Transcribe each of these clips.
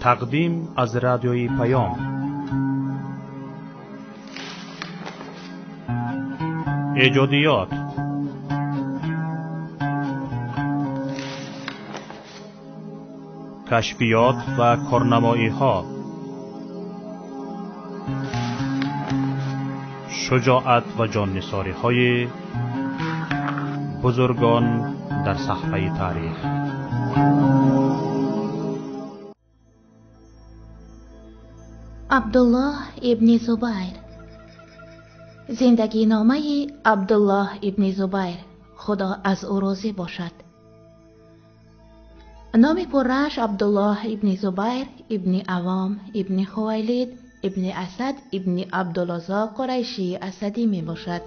Тақдим аз радиои Паём. Эҷодиёт. Кашфиёт ва корнамоиҳо. Шуҷоат ва ҷоннисориҳои бузургон дар саҳфаи таърих. Абдуллоҳ ибни Зубайр. Зиндагиномаи Абдуллоҳ ибни Зубайр, Худо аз ӯ розӣ бошад. Номи пуррааш Абдуллоҳ ибни Зубайр ибни Авом ибни Хувайлид ибни Асад ибни Абдулуззо Қурайшии Асадӣ мебошад.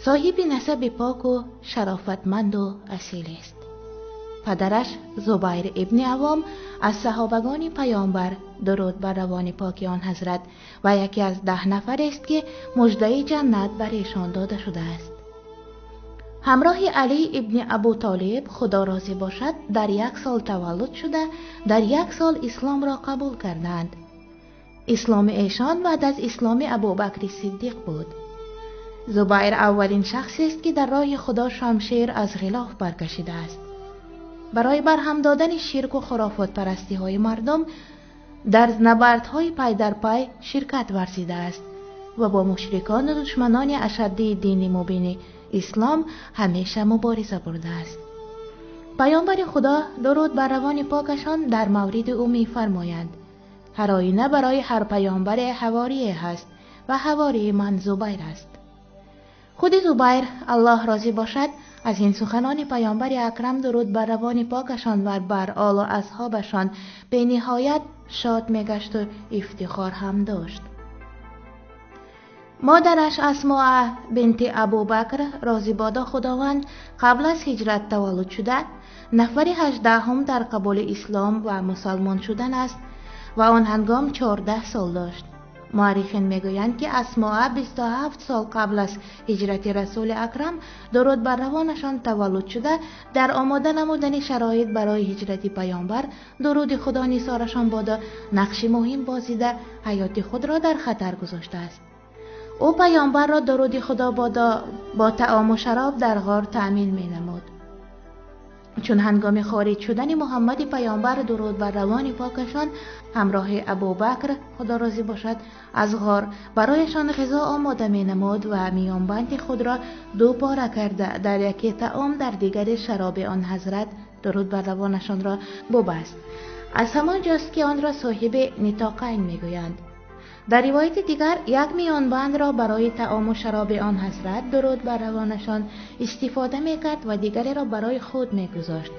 Соҳиби насаби поку шарофатманду асилест. Падараш Зубайр ибни Авом аз саҳобагони паёмбар, дуруд бар равони поки он ҳазрат, ва яке аз 10 нафарест ки муждаи ҷаннат бар эшон дода шудааст. Ҳамроҳи Алӣ ибни Абу Толиб, Худо розӣ бошад, дар як сол таваллуд шуда, дар як сол исломро қабул карданд. Исломи эшон баъд аз исломи Абубакри Сиддиқ буд. Зубайр аввалин шахсест ки дар роҳи Худо шамшер аз ғилоф баркашидааст. Барои барҳам додани ширку хурофотпарастиҳои мардум дар набардҳои пай дар пай ширкат варзидааст ва бо мушрикону душманони ашаддии дини мубини ислом ҳамеша мубориза бурдааст. Паёмбари Худо, дуруд бар равони покашон, дар мавриди ӯ мефармоянд: ҳар оина барои ҳар паёмбаре ҳаворие ҳаст ва ҳавории ман Зубайр аст. Худи Зубайр, Аллоҳ розӣ бошад, аз ин суханони паёмбари акрам, дуруд бар равони покашон ва бар олу асҳобашон, бениҳоят шод мегашту ифтихор ҳам дошт. Модараш Асмоа бинти Абубакр, розӣ бодо Худованд, қабл аз ҳиҷрат таваллуд шуда, нафари 18-ум дар қабули ислом ва мусалмон шудан аст ва он ҳангом 14 сол дошт. Муаррихин мегӯянд ки Асмоа 27 сол қабл аз ҳиҷрати расули акрам, дуруд бар равонашон, таваллуд шуда, дар омода намудани шароит барои ҳиҷрати паёмбар, дуруди Худо нисорашон бодо, нақши муҳим бозида, ҳаёти худро дар хатар гузоштааст. Ӯ паёмбарро, дуруди Худо бодо, бо таому шароб дар ғор таъмин менамуд. Чун ҳангоми хориҷ шудани Муҳаммади паёмбар, дуруд бар равони покашон, ҳамроҳи Абубакр, Худо розӣ бошад, аз ғор барояшон ғизо омода менамуд ва миёнбанди худро ду пора карда, дар яке таом, дар дигари шароби он ҳазрат, дуруд бар равонашонро, бубаст. Аз ҳамон ҷост ки онро соҳиби нитоқайн мегӯянд. Дар ривояти дигар як миёнбандро барои таому шароби он ҳазрат, дуруд бар равонашон, истифода мекард ва дигареро барои худ мегузошт.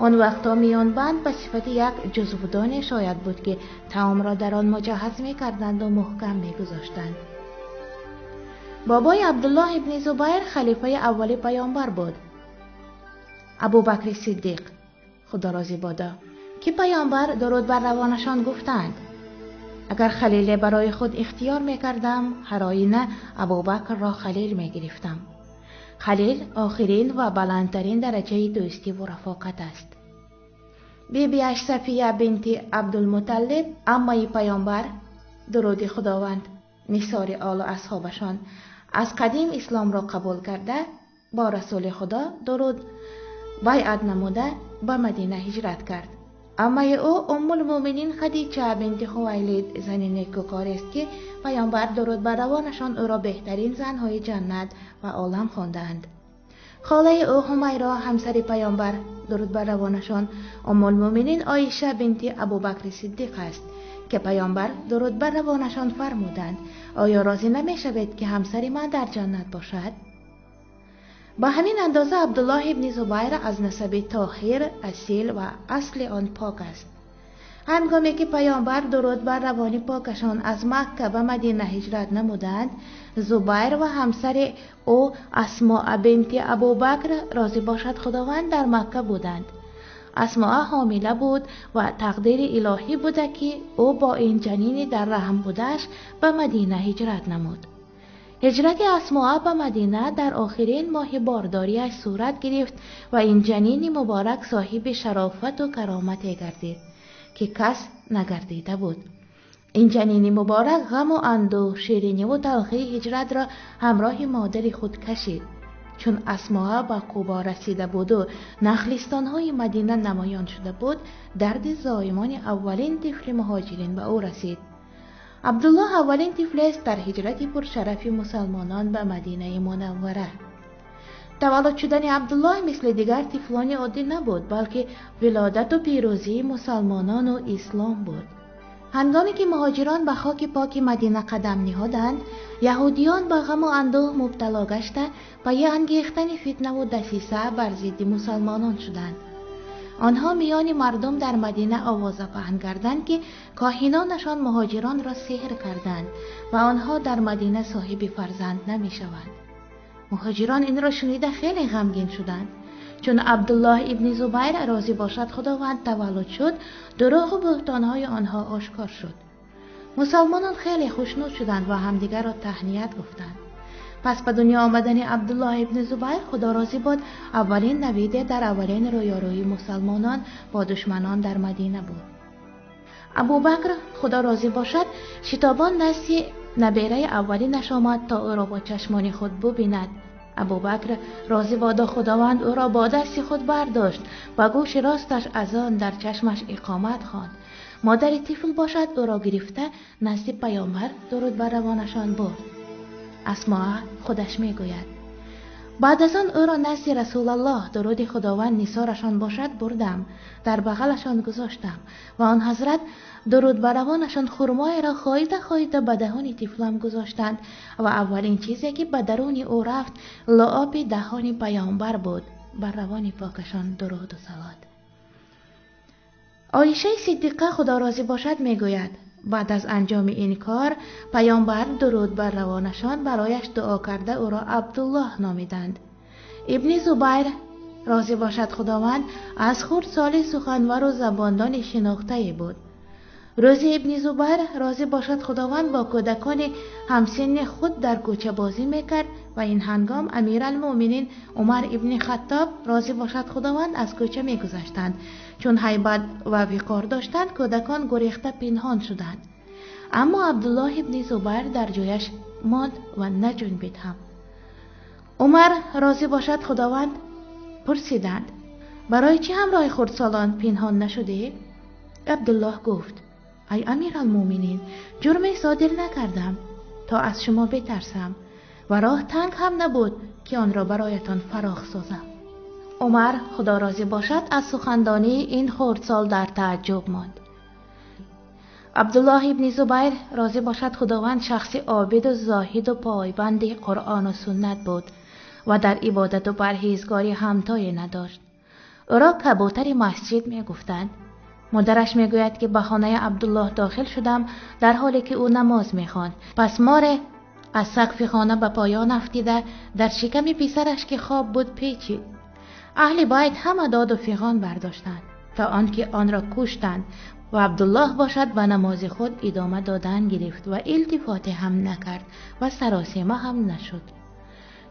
Он вақтҳо миёнбанд ба сифати як ҷузвдоне шояд буд ки таомро дар он муҷаҳҳаз мекарданду муҳкам мегузоштанд. Бобои Абдуллоҳ ибни Зубайр халифаи аввали паёмбар буд, Абубакри Сиддиқ, Худо розӣ бодо, ки паёмбар, дуруд бар равонашон, гуфтанд: агар халиле барои худ ихтиёр мекардам, ҳар оина Абубакрро халил мегирифтам. Халил охирин ва баландтарин дараҷаи дӯстиву рафоқат аст. Бибиаш Сафия бинти Абдулмуталлиб, аммаи паёмбар, дуруди Худованд нисори олу асҳобашон, аз қадим исломро қабул карда, бо расули Худо, дуруд, байъат намуда, ба Мадина ҳиҷрат кард. Аммаи ӯ Уммулмӯъминин Хадича бинти Хувайлид зани некӯкорест ки паёмбар, дуруд бар равонашон, ӯро беҳтарин занҳои ҷаннат ва олам хондаанд. Холаи ӯ Ҳумайро, ҳамсари паёмбар, дуруд бар равонашон, Уммулмӯъминин Оиша бинти Абубакри Сиддиқ аст ки паёмбар, дуруд бар равонашон, фармуданд: оё розӣ намешавед ки ҳамсари ман дар ҷаннат бошад? Ба ҳамин андоза Абдуллоҳ ибни Зубайр аз насаби тоҳир, асил ва асли он пок аст. Ҳангоме ки паёмбар, дуруд бар равони покашон, аз Макка ба Мадина ҳиҷрат намуданд, Зубайр ва ҳамсари ӯ Асмоа бинти Абубакр, розӣ бошад Худованд, дар Макка буданд. Асмоа ҳомила буд ва тақдири илоҳӣ буда ки ӯ бо ин ҷанини дар раҳм будааш ба Мадина ҳиҷрат намуд. Ҳиҷрати Асмоа ба Мадина дар охирин моҳи бордориаш сурат гирифт ва ин ҷанини муборак соҳиби шарофату каромате гардид, ки кас нагардида буд. Ин ҷанини муборак ғаму андӯҳ, шириниву талхии ҳиҷратро ҳамроҳи модари худ кашид. Чун Асмоа ба Қубо расида буду нахлистонҳои Мадина намоён шуда буд, дарди зоимони аввалин тифли муҳоҷирин ба ӯ расид. Абдуллоҳ аввалин тифлест дар ҳиҷрати пуршарафи мусалмонон ба Мадинаи Мунаввара. Таваллуд шудани Абдуллоҳ мисли дигар тифлони оддӣ набуд, балки вилодату пирӯзии мусалмонону ислом буд. Ҳангоме ки муҳоҷирон ба хоки поки Мадина қадам ниҳоданд, яҳудиён ба ғаму андӯҳ мубтало гашта, пайи ангехтани фитнаву дасиса бар зидди мусалмонон шуданд. Онҳо миёни мардум дар Мадина овоза паҳн карданд, ки коҳинонашон муҳоҷиронро сеҳр карданд ва онҳо дар Мадина соҳиби фарзанд намешаванд. Муҳоҷирон инро шунида хеле ғамгин шуданд. Чун Абдуллоҳ ибни Зубайр розӣ бошад Худованд таваллуд шуд, дурӯғу буҳтонҳои онҳо ошкор шуд. Мусалмонон хеле хушнуд шуданд ва ҳамдигарро таҳният гуфтанд. Пас ба дунё омадани Абдуллоҳ ибни Зубайр, Худо розӣ бод, аввалин навиде дар аввалин рӯёрӯии мусалмонон бо душманон дар Мадина буд. Абубакр, Худо розӣ бошад, шитобон назди набераи аввалинаш омад то ӯро бо чашмони худ бубинад. Абубакр розӣ бодо Худованд ӯро бо дасти худ бардошт ва гӯши росташ аз он дар чашмаш иқомат хонд. Модари тифл бошад ӯро гирифта назди паёмбар дуруд бар равонашон бурд. Асмоа худаш мегӯяд: баъд аз он ӯро назди Расулаллоҳ дуруди Худованд нисорашон бошад бурдам, дар бағалашон гузоштам ва он ҳазрат дуруд бар равонашон хурмоеро хоида хоида ба даҳони тифлам гузоштанд ва аввалин чизе ки ба даруни ӯ рафт луоби даҳони паёмбар буд. Бар равони покашон дуруду салот. Оишаи Сиддиқа, Худо розӣ бошад, мегӯяд: баъд аз анҷоми ин кор паёмбар дуруд бар равонашон барояш дуо карда ӯро Абдуллоҳ номиданд. Ибни Зубайр розӣ бошад Худованд аз хурдсоли суханвару забондони шинохтае буд. Рӯзи Ибни Зубайр розӣ бошад Худованд бо кӯдакони ҳамсинни худ дар кӯча бозӣ мекард ва ин ҳангом Амиралмӯъминин Умар ибни Хаттоб розӣ бошад Худованд аз кӯча мегузаштанд. Чун ҳайбат ва виқор доштанд, кӯдакон гурехта пинҳон шуданд. Аммо Абдуллоҳ ибни Зубайр дар ҷояш монд ва наҷунбид ҳам. Умар розӣ бошад Худованд пурсиданд: барои чӣ ҳамроҳи хурдсолон пинҳон нашудӣ? Абдуллоҳ гуфт: ай Амиралмӯъминин, ҷурме содир накардам то аз шумо битарсам ва роҳ танг ҳам набуд ки онро бароятон фарох созам. Умар, Худо розӣ бошад, аз сухандонии ин хурдсол дар тааҷҷуб монд. Абдуллоҳ ибни Зубайр розӣ бошад Худованд шахси обиду зоҳиду пойбанди Қуръону суннат буд ва дар ибодату парҳезгорӣ ҳамтое надошт. Ӯро кабутари масҷид мегуфтанд. Модараш мегӯяд ки ба хонаи Абдуллоҳ дохил шудам дар ҳоле ки ӯ намоз мехонд. Пас море аз сақфи хона ба поён афтида дар шиками писараш ки хоб буд печид. Аҳли байт ҳама доду фиғон бардоштанд то он ки онро куштанд ва Абдуллоҳ бошад ба намози худ идома додан гирифт ва илтифоте ҳам накард ва саросема ҳам нашуд.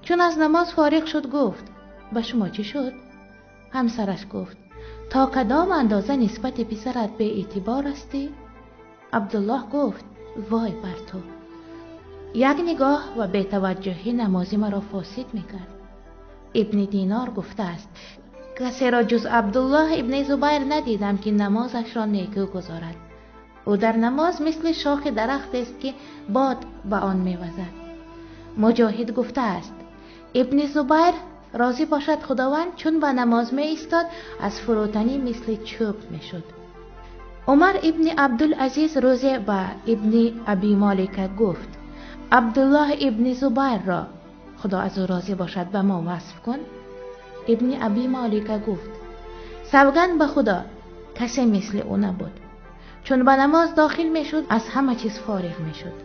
Чун аз намоз фориғ шуд гуфт: ба шумо чӣ шуд? Ҳамсараш гуфт: то кадом андоза нисбати писарат беэътибор ҳастӣ? Абдуллоҳ гуфт: вой бар ту! Як нигоҳ ва бетаваҷҷӯҳӣ намози маро фосид мекард. Ибни Динор гуфтааст: касеро ҷуз Абдуллоҳ ибни Зубайр надидам ки намозашро некӯ гузорад. Ӯ дар намоз мисли шохи дарахтест ки бод ба он мевазад. Муҷоҳид гуфтааст: Ибни Зубайр розӣ бошад Худованд чун ба намоз меистод аз фурӯтанӣ мисли чӯб мешуд. Умар ибни Абдулазиз рӯзе ба Ибни Аби Молика гуфт: Абдуллоҳ ибни Зубайрро, Худо аз ӯ розӣ бошад, ба мо васф кун. Ибни Аби Молика гуфт: савганд ба Худо, касе мисли ӯ набуд. Чун ба намоз дохил мешуд аз ҳама чиз фориғ мешуд.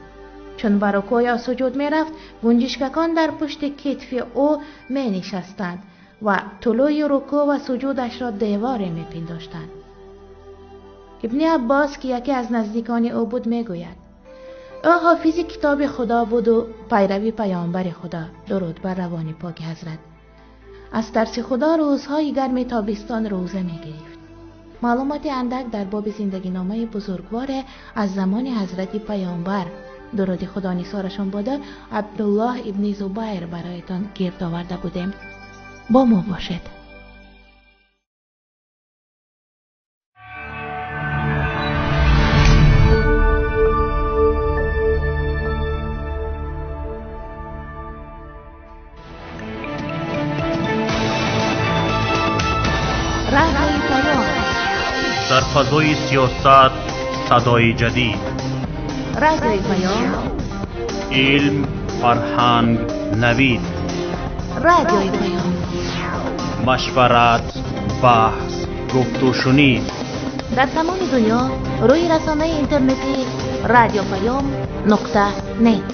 Чун ба рукӯъ ё суҷуд мерафт, гунҷишкакон дар пушти китфи ӯ менишастанд ва тулӯи рукӯъ ва суҷудашро деворе мепиндоштанд. Ибни Аббос ки яке аз наздикони ӯ буд мегӯяд: Ӯ ҳофизи китоби Худо буду пайрави паёмбари Худо, дуруд бар равони поки ҳазрат. Аз тарси Худо рӯзҳои гарми тобистон рӯза мегирифт. Маълумоти андак дар боби зиндагиномаи бузургворе аз замони ҳазрати паёмбар, дуруди Худо нисорашон бода, Абдуллоҳ ибни Зубайр бароятон гирд оварда будем. Бо мо бошед. Дар фазои сиёсат садои ҷадид, Радиои Паём, илм, фарҳанг, навид, Радиои Паём, машварат, баҳс, гуфтушунид. Дар тамоми дунё рӯи расонаи интернетии радиопаём.нет.